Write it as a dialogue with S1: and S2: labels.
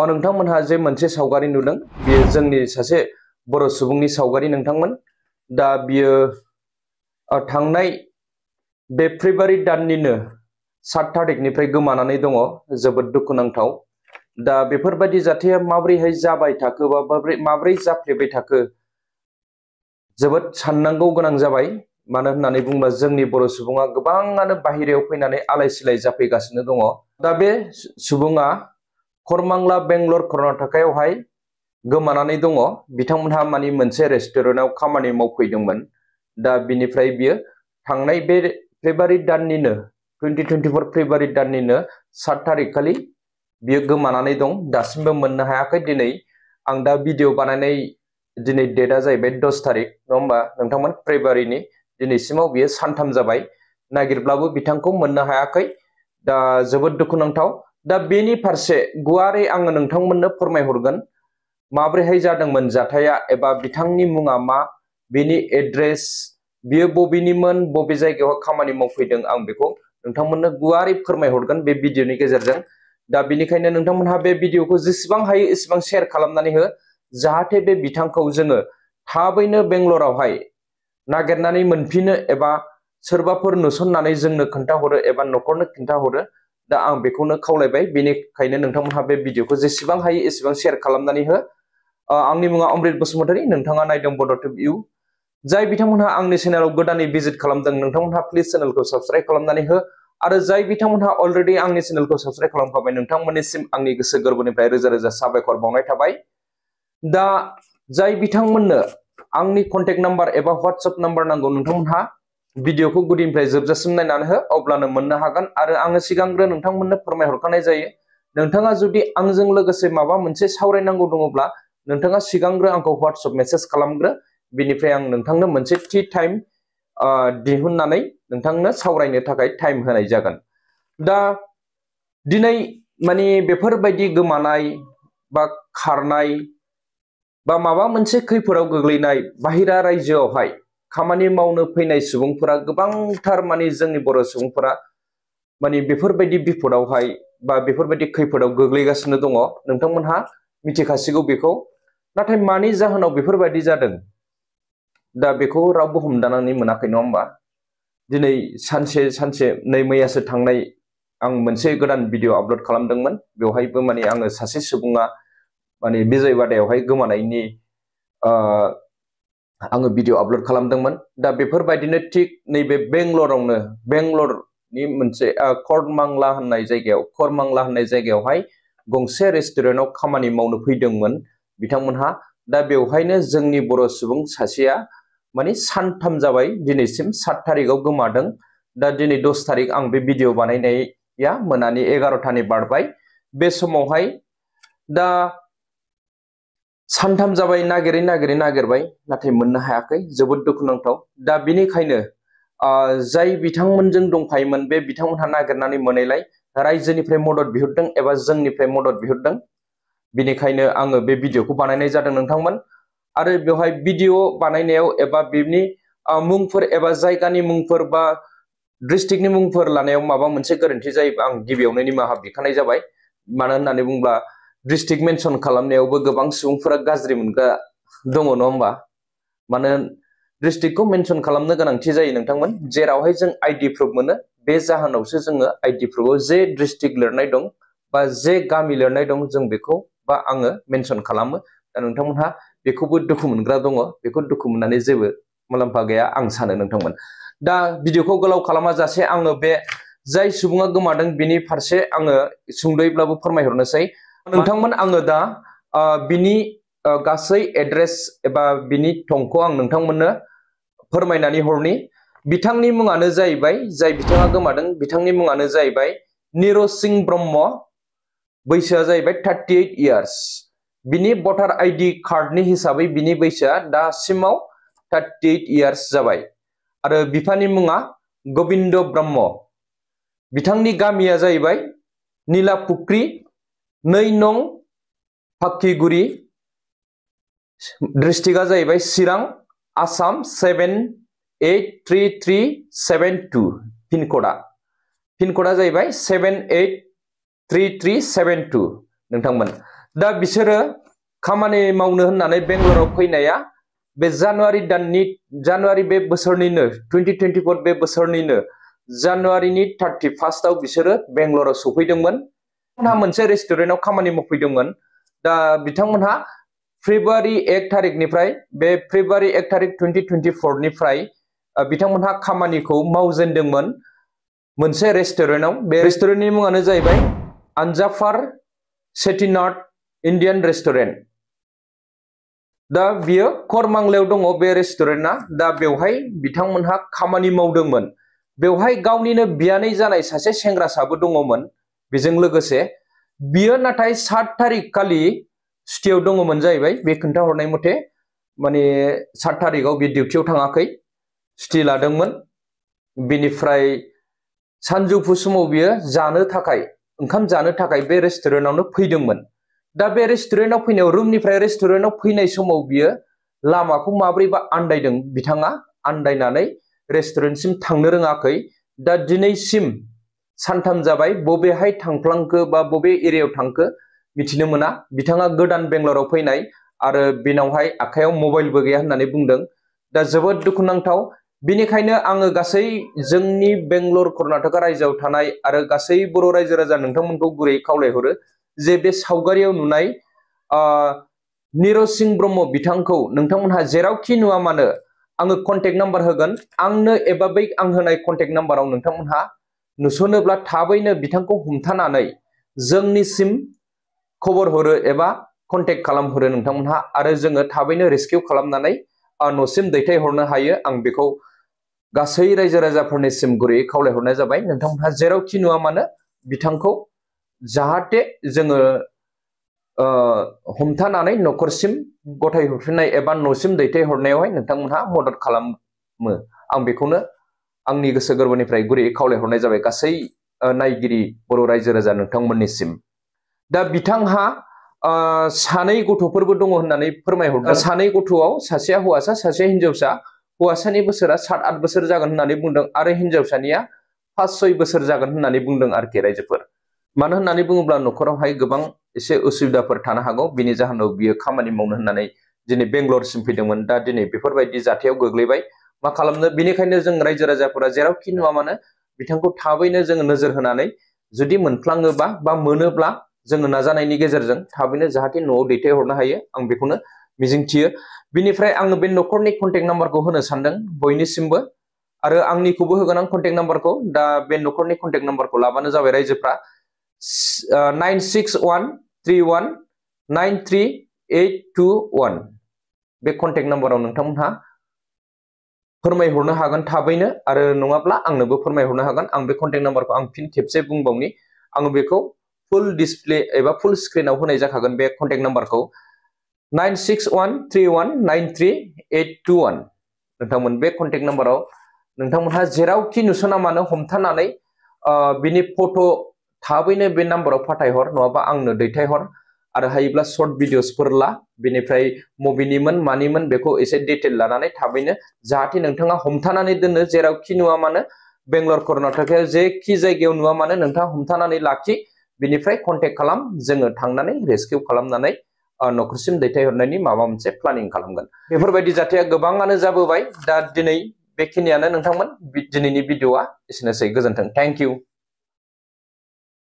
S1: नोंथांमोनहा जे मोनसे सावगारि नुदों बेयो जोंनि सासे बर' सुबुंनि सावगारि नोंथांमोन दा बियो थांनाय बे फेब्रुवारि दाननिनो 7 थारिखनिफ्राय गोमानानै दङ जोबोद दुखुनांथाव दा बेफोरबायदि जाथाया माबोरैहाय जाबाय थाखो बा माबोरै जाफ्लेबाय थाखो जोबोद साननांगौ गोनां जाबाय मानो होननानै बुङोब्ला जोंनि बर' सुबुङा गोबाङानो बाहेरायाव फैनानै आलाय सिलाय जाफैगासिनो दङ दा बे सुबुङा करमांला बेंगलर कर्नाटकायावहाय गोमानानै दङ बिथांमोनहा माने मोनसे रेस्टुरेन्टाव खामानि मावफैदोंमोन दा बिनिफ्राय बियो थांनाय बे फेब्रुवारि दाननिनो 2024 फेब्रुवारि दाननिनो 7 थारिख खालि बियो गोमानानै दं दासिमबो मोननो हायाखै दिनै आं दा भिडिअ बानायनाय दिनै डेटआ जाहैबाय 10 थारिख नङा होमबा नोंथांमोन फेब्रुवारिनि दिनैसिमाव बियो सानथाम जाबाय नागिरब्लाबो बिथांखौ मोननो हायाखै दा जोबोद दुखुनांथाव दा बेनि फारसे गुवारै आङो नोंथांमोननो फोरमायहरगोन माबोरैहाय जादोंमोन जाथाया एबा बिथांनि मुङा मा बेनि एड्रेस बियो बबेनिमोन बबे जायगायाव खामानि मावफैदों आं बेखौ नोंथांमोननो गुवारै फोरमायहरगोन बे भिडिअनि गेजेरजों दा बेनिखायनो नोंथांमोनहा बे भिडिअखौ जेसेबां हायो एसेबां शेयार खालामनानै हो जाहाथे बे बिथांखौ जोङो थाबैनो बेंगलरावहाय नागिरनानै मोनफिनो एबा सोरबाफोर नुसननानै जोंनो खोन्थाहरो एबा न'खरनो खोन्थाहरो दा आं बेखौनो खावलायबाय बेनिखायनो नोंथांमोनहा बे भिडिअखौ जेसेबां हायो एसेबां शेयार खालामनानै हो आंनि मुङा अमृत बसुमतारी नोंथाङा नायदों बड'टिभ इउ जाय बिथांमोनहा आंनि चेनेलाव गोदानै भिजिट खालामदों नोंथांमोनहा प्लिज चेनेलखौ साबस्क्राइब खालामनानै हो आरो जाय बिथांमोनहा अलरेडि आंनि चेनेलखौ साबस्क्राइब खालामखाबाय नोंथांमोननिसिम आंनि गोसो गोरबोनिफ्राय रोजा रोजा साबायखर बावनाय थाबाय दा जाय बिथांमोननो आंनि कन्टेक्ट नाम्बार एबा WhatsApp नाम्बार नांगौ नोंथांमोनहा भिडिअखौ गुदिनिफ्राय जोबजासिम नायनानै हो अब्लानो मोननो हागोन आरो आङो सिगांग्रो नोंथांमोननो फोरमायहरखानाय जायो नोंथाङा जुदि आंजों लोगोसे माबा मोनसे सावरायनांगौ दङब्ला नोंथाङा सिगांग्रो आंखौ WhatsApp मेसेज खालामग्रो बिनिफ्राय आं नोंथांनो मोनसे थि टाइम दिहुननानै नोंथांनो सावरायनो थाखाय टाइम होनाय जागोन दा दिनै माने बेफोरबायदि गोमानाय बा खारनाय बा माबा मोनसे खैफोदाव गोग्लैनाय बाहेरा रायजोआवहाय खामानि मावनो फैनाय सुबुंफोरा गोबांथार माने जोंनि बर' सुबुंफोरा माने बेफोरबायदि बिपदावहाय बा बेफोरबायदि खैफोदाव गोग्लैगासिनो दङ नोंथांमोनहा मिथिखासिगौ बेखौ नाथाय मानि जाहोनाव बेफोरबायदि जादों दा बेखौ रावबो हमदांनानै मोनाखै नङा होमबा दिनै सानसे नै मैयासो थांनाय आं मोनसे गोदान भिडिअ आपल'ड खालामदोंमोन बेवहायबो माने आङो सासे सुबुङा माने बिजयवाडायावहाय गोमानायनि आङो भिडिअ आपल'ड खालामदोंमोन दा बेफोरबायदिनो थिग नैबे बेंगलरनि मोनसे करमांला होननाय जायगायावहाय गंसे रेस्टुरेन्टाव खामानि मावनो फैदोंमोन बिथांमोनहा दा बेवहायनो जोंनि बर' सुबुं सासेया माने सानथाम जाबाय दिनैसिम 7 थारिखआव गोमादों दा दिनै 10 थारिख आं बे भिडिअ बानायनाया मोनानि 11थानि बारबाय बे समावहाय दा सानथाम जाबाय नागिरबाय नाथाय मोननो हायाखै जोबोद दुखुनांथाव दा बिनिखायनो जाय बिथांमोनजों दंफायोमोन बे बिथांमोनहा नागिरनानै मोनैलाय रायजोनिफ्राय मदद बिहरदों एबा जोंनिफ्राय मदद बिहरदों बिनिखायनो आङो बे भिडिअखौ बानायनाय जादों नोंथांमोन आरो बेवहाय भिडिअ बानायनायाव एबा बेनि मुंफोर एबा जायगानि मुंफोर बा डिस्ट्रिक्टनि मुंफोर लानायाव माबा मोनसे गोरोन्थि जायोबा आं गिबियावनो निमाहा बिखानाय जाबाय मानो होननानै बुङोब्ला डिस्ट्रिक्ट मेनसन खालामनायावबो गोबां सुबुंफोरा गाज्रि मोनग्रा दङ नङा होमबा मानो डिस्ट्रिक्टखौ मेनसन खालामनो गोनांथि जायो नोंथांमोन जेरावहाय जों आइडि प्रुफ मोनो बे जाहोनावसो जोङो आइडि प्रुफआव जे डिस्ट्रिक्ट लिरनाय दं बा जे गामि लिरनाय दं जों बेखौ बा आङो मेनसन खालामो दा नोंथांमोनहा बेखौबो दुखु मोनग्रा दङ बेखौ दुखु मोननानै जेबो मुलाम्फा गैया आं सानो नोंथांमोन दा भिडिअखौ गोलाव खालामा जासे आङो बे जाय सुबुङा गोमादों बिनि फारसे आङो सुंद'यैब्लाबो फोरमायहरनोसै नोंथांमोन आङो दा बिनि गासै एड्रेस एबा बिनि थंखौ आं नोंथांमोननो फोरमायनानै हरनि बिथांनि मुङानो जाहैबाय जाय बिथाङा गोमादों बिथांनि मुङानो जाहैबाय निरसिं ब्रह्म बैसोआ जाहैबाय 38 इयार्स बिनि भटार आइडि कार्डनि हिसाबै बिनि बैसोआ दासिमाव 38 इयार्स जाबाय आरो बिफानि मुङा गबिन्द ब्रह्म बिथांनि गामिया जाहैबाय नीलापुख्रि 2 नं फाक्किगुरि डिस्ट्रिक्टआ जाहैबाय चिरां आसाम 783372 पिनक'डआ जाहैबाय 783372 नोंथांमोन दा बिसोरो खामानि मावनो होननानै बेंगलराव फैनाया बे जानुवारि बे बोसोरनिनो 2024 बे बोसोरनिनो जानुवारिनि 31 आव बिसोरो बेंगलराव सफैदोंमोन। बिथांमोनहा मोनसे रेस्टुरेन्टआव खामानि मावफैदोंमोन। दा बिथांमोनहा फेब्रुवारि 1 थारिखनिफ्राय बे फेब्रुवारि 1 थारिख 2024 निफ्राय बिथांमोनहा खामानिखौ मावजेनदोंमोन मोनसे रेस्टुरेन्टआव। बे रेस्टुरेन्टनि मुङानो जाहैबाय आनजाफार सेटिनाड इन्डियान रेस्टुरेन्ट। दा बियो करमांलायाव दङ बे रेस्टुरेन्टआ। दा बेवहाय बिथांमोनहा खामानि मावदोंमोन। बेवहाय गावनिनो बियानै जानाय सासे सेंग्रासाबो दङमोन बेजों लोगोसे। बियो नाथाय 7 थारिख खालि सुटियाव दङमोन जाहैबाय। बे खोन्थाहरनाय मथे माने 7 थारिखआव बे डिउटियाव थाङाखै, सुटि लादोंमोन। बिनिफ्राय सानजौफु समाव बियो ओंखाम जानो थाखाय बे रेस्टुरेन्टआवनो फैदोंमोन। दा बे रेस्टुरेन्टआव फैनायाव रुमनिफ्राय रेस्टुरेन्टआव फैनाय समाव बियो लामाखौ माब्रैबा आन्दायदों बिथाङा। आन्दायनानै रेस्टुरेन्टसिम थांनो रोङाखै। दा दिनैसिम सानथाम जाबाय बबेहाय थांफ्लांखो बा बबे एरियायाव थांखो मिथिनो मोना। बिथाङा गोदान बेंगलराव फैनाय आरो बेनावहाय आखायाव मबाइलबो गैया होननानै बुंदों। दा जोबोद दुखुनांथाव। बिनिखायनो आङो गासै जोंनि बेंगलर कर्नाटका रायजोआव थानाय आरो गासै बर' रायजो राजा नोंथांमोनखौ गुरैयै खावलायहरो जे बे सावगारियाव नुनाय निरसिं ब्रह्म बिथांखौ नोंथांमोनहा जेरावखि नुवा मानो आङो कन्टेक्ट नाम्बार होगोन। आंनो एबा बै आं होनाय कन्टेक्ट नाम्बाराव नोंथांमोनहा नुसनोब्ला थाबैनो बिथांखौ हमथानानै जोंनिसिम खबर हरो एबा कन्टेक्ट खालामहरो नोंथांमोनहा, आरो जोङो थाबैनो रेस्किउ खालामनानै न'सिम दैथायहरनो हायो। आं बेखौ गासै रायजो राजाफोरनिसिम गुरैयै खावलायहरनाय जाबाय। नोंथांमोनहा जेरावखि नुवा मानो बिथांखौ जाहाथे जोङो हमथानानै न'खरसिम गथायहरफिननाय एबा न'सिम दैथायहरनायावहाय नोंथांमोनहा मदद खालामो। आं बेखौनो आंनि गोसो गोरबोनिफ्राय गुरैयै खावलायहरनाय जाबाय गासै नायगिरि बर' रायजो राजा नोंथांमोननिसिम। दा बिथांहा 2 गथ'फोरबो दङ होननानै फोरमायहरदों। 2 गथ'आव सासेया हौवासा सासेया हिनजावसा। हौवासानि बोसोरा 7-8 बोसोर जागोन होननानै बुंदों आरो हिनजावसानिया 5-6 बोसोर जागोन होननानै बुंदों आरोखि रायजोफोर। मानो होननानै बुङोब्ला न'खरावहाय गोबां एसे उसुबिदाफोर थानो हागौ। बिनि जाहोनाव बियो खामानि मावनो होननानै दिनै बेंगलरसिम फैदोंमोन। दा दिनै बेफोरबायदि जाथायाव गोग्लैबाय। मा खालामनो? बिनिखायनो जों रायजो राजाफोरा जेरावखि नुवा मानो बिथांखौ थाबैनो जोङो नोजोर होनानै जुदि मोनफ्लाङोबा बा मोनोब्ला जोङो नाजानायनि गेजेरजों थाबैनो जाहाथे न'आव दैथायहरनो हायो आं बेखौनो मिजिंथियो। बिनिफ्राय आङो बे न'खरनि कन्टेक्ट नाम्बारखौ होनो सानदों बयनिसिमबो, आरो आंनिखौबो होगोन आं कन्टेक्ट नाम्बारखौ। दा बे न'खरनि कन्टेक्ट नाम्बारखौ लाबानो जाबाय रायजोफ्रा 9613193821। बे कन्टेक्ट नाम्बाराव नोंथांमोनहा फोरमायहरनो हागोन थाबैनो, आरो नङाब्ला आंनोबो फोरमायहरनो हागोन। आं बे कन्टेक्ट नाम्बारखौ आं फिन खेबसे बुंबावनि। आङो बेखौ फुल डिसप्ले एबा फुल स्क्रिनाव होनाय जाखागोन बे कन्टेक्ट नाम्बारखौ 9613193821। नोंथांमोन बे कन्टेक्ट नाम्बाराव नोंथांमोनहा जेरावखि नुसना मानो हमथानानै बिनि फट' थाबैनो बे नाम्बाराव फाथायहर, नङाबा आंनो दैथायहर। आरो हायोब्ला सर्ट भिडिअसफोर ला, बेनिफ्राय मबेनिमोन मानिमोन बेखौ एसे डिटेल लानानै थाबैनो जाहाथे नोंथाङा हमथानानै दोनो। जेरावखि नुवा मानो बेंगलर कर्नाटकायाव जेखि जायगायाव नुवा मानो नोंथाङा हमथानानै लाखि, बिनिफ्राय कन्टेक्ट खालाम। जोङो थांनानै रेस्किउ खालामनानै न'खरसिम दैथायहरनायनि माबा मोनसे प्लानिं खालामगोन। बेफोरबायदि जाथाया गोबाङानो जाबोबाय। दा दिनै बेखिनियानो नोंथांमोन दिनैनि भिडिअआ एसेनोसै। गोजोन्थों। Thank you.